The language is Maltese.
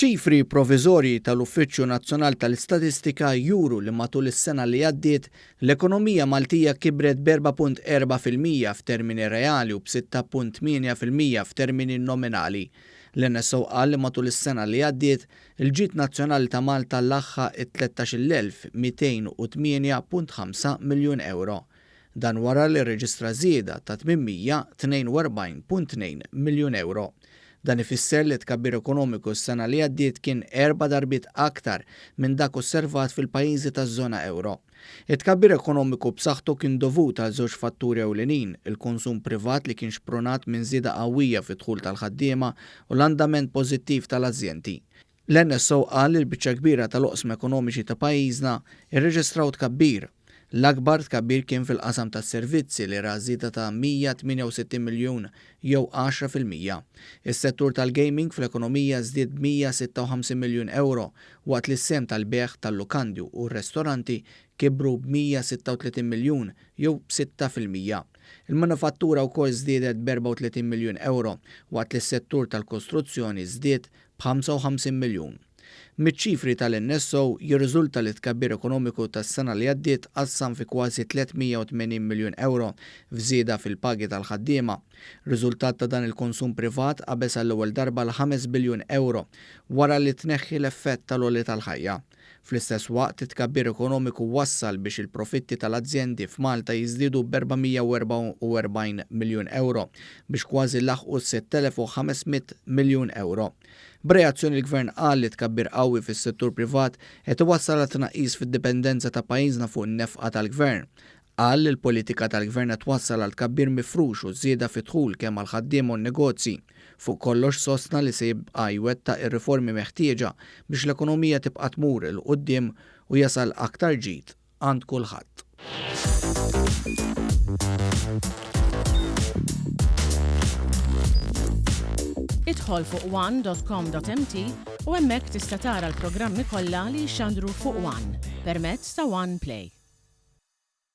Ċifri proviżorji tal-Uffiċċju Nazzjonal tal-Istatistika juru li matul is-sena li għaddiet, l-ekonomija Maltija kibret b'4.4% f'termini reali u b'6.8% f'termini nominali. L-NSO qal li matul is-sena li għaddiet, il-ġid nazzjonali ta' Malta laħħaq it-13,208.5 miljun ewro. Dan wara li rreġistra żieda ta' 842.2 miljun ewro. Dan ifisser li t-tkabbir ekonomiku s-sena li għaddiet kien erba' darbiet aktar minn dak osservat fil-pajjiżi taż-żona ewro. It-tkabbir ekonomiku b'saħħtu kien dovut għal żewġ fatturi ewlenin, il-konsum privat li kien xprunat minn żieda qawwija fid-dħul tal-ħaddiema u l-andament pożittiv tal-azjendi. L-NSO qal li l-biċċa kbira tal-oqsma ekonomiċi ta' pajjiżna rreġistraw tkabbir. L-akbar tkabbir kien fil-qasam tas-servizzi li ra żieda ta' 168 miljun jew 10%. Is-settur tal-gaming fl-ekonomija żdied b'156 miljun ewro waqt li s-sehem tal-bejgħ tal-lukandi u r-restoranti kibru b'136 miljun jew b'6%. Il-manifattura wkoll żdiedet b'34 miljun ewro waqt li s-settur tal-kostruzzjoni żdied b'55 miljun. Miċ-ċifri tal-NSO jirriżulta li t-tkabbir ekonomiku tas-sena li għaddiet tqassam fi kważi 380 miljun ewro f'żieda fil-pagi tal-ħaddiema. Riżultat ta' dan il-konsum privat qabeż għall-ewwel darba l-ħames biljun ewro wara li tneħħi l-effett tal-għoli tal-ħajja. Fl-istess waqt, it-tkabbir ekonomiku wassal biex il-profitti tal-azjendi f'Malta jiżdiedu b'444 miljun ewro biex kważi laħqu s-6,500 miljun ewro. B'reazzjoni l-Gvern qal li tkabbir qawwi fis-settur privat qed iwassal għal tnaqqis fid-dipendenza ta' pajjiżna fuq in-nefqa tal-Gvern. Qal li l-politika tal-Gvern qed twassal għal tkabbir mifrux u żieda fid-dħul kemm għall-ħaddiema u n-negozji. Fuq kollox sostna li se jibqa' jwettaq ir-riformi meħtieġa biex l-ekonomija tibqa' tmur 'il quddiem u jasal aktar ġid għand kulħadd. Idħol fuq one.com.mt u hemmhekk tista' tara l-programmi kollha li jixxandru fuq One permezz ta' One Play.